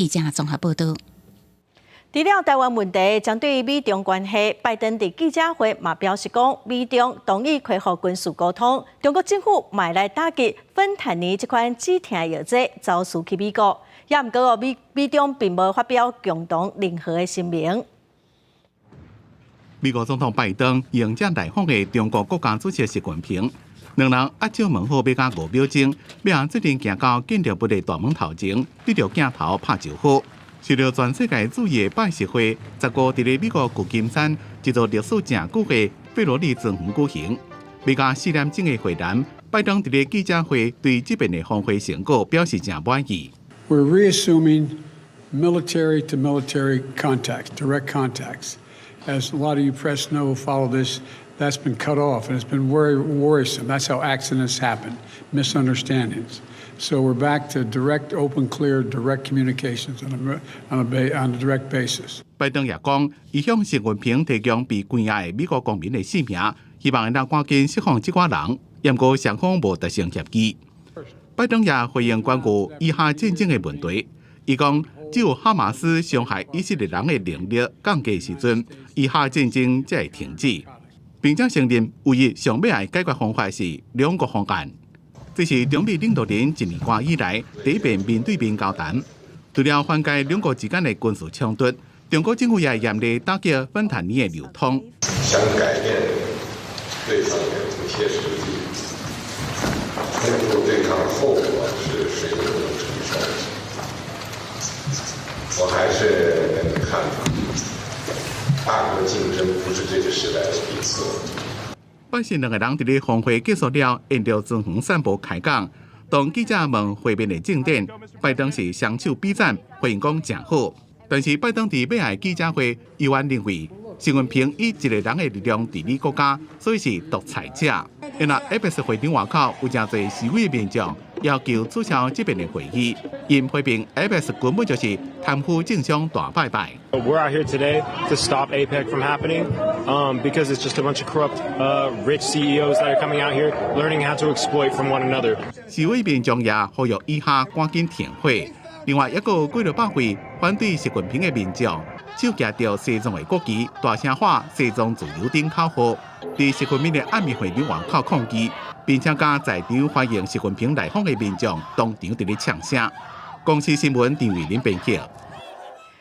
記者綜合報道。除了台灣問題，針對美中關係，拜登佇記者會嘛表示講，美中同意恢復軍事溝通，中國政府莫來打擊芬太尼這款止疼藥劑走私去美國，也毋過美美中並無發表共同任何的聲明。美國總統拜登迎接來訪的中國國家主席習近平，兩人握手問好，欲加5秒鐘，欲做陣行到建築物的大門頭前，對著鏡頭拍招呼。受著全世界注意的拜習會，15佇咧美國舊金山一座歷史誠久的費羅麗莊園舉行。欲加4點鐘的會談，拜登佇咧記者會對這遍的峰會成果表示誠滿意。 We're reassuming military to military contacts, direct contacts. As a lot of you press know, follow this, that's been cut off and it's been very worrisome. That's how accidents happen, misunderstandings. So we're back to direct, open, clear, direct communications on a direct basis. 拜登也講，伊向習近平提供被關押的美國公民的姓名，希望會當趕緊釋放這寡人。毋過雙方無達成協議。拜登也回應關於以哈戰爭的問題，伊講只有哈馬斯傷害以色列人的能力降低時陣，以哈戰爭才會停止，並且承認唯一上尾的解決方法是兩國方案。這是中美領導人一年多以來第一遍面對面交談。除了緩解兩國之間的軍事衝突，中國政府也嚴厲打擊芬太尼的流通。想改變對方也不切實際，衝突對抗後果是誰都不能承受。我還是那個看法，大國競爭不是這個時代的底色。拜習兩个人佇咧峰會結束了，沿著莊園散步開講。當記者問會面的進展，拜登是雙手比讚，回應講誠好。但是拜登佇尾仔記者會，依然認為習近平以一個人的力量治理國家，所以是獨裁者。因為 APEC 會場外口有誠濟示威民眾要求取消這遍的會議，𪜶批評 APEC 根本就是貪腐政商大拜拜。 We're out here today to stop APEC from happening, because it's just a bunch of corrupt, rich CEOs that are coming out here learning how to exploit from one another. 示威民眾也呼籲以哈趕緊停火。另外，猶閣有幾落百位反對習近平的民眾，手舉著西藏的國旗，大聲喊「西藏自由」等口號，佇習近平的暗暝會場外口抗議，並且佮在場歡迎習近平來訪的民眾當場佇咧嗆聲。公視新聞陳慧琳編輯。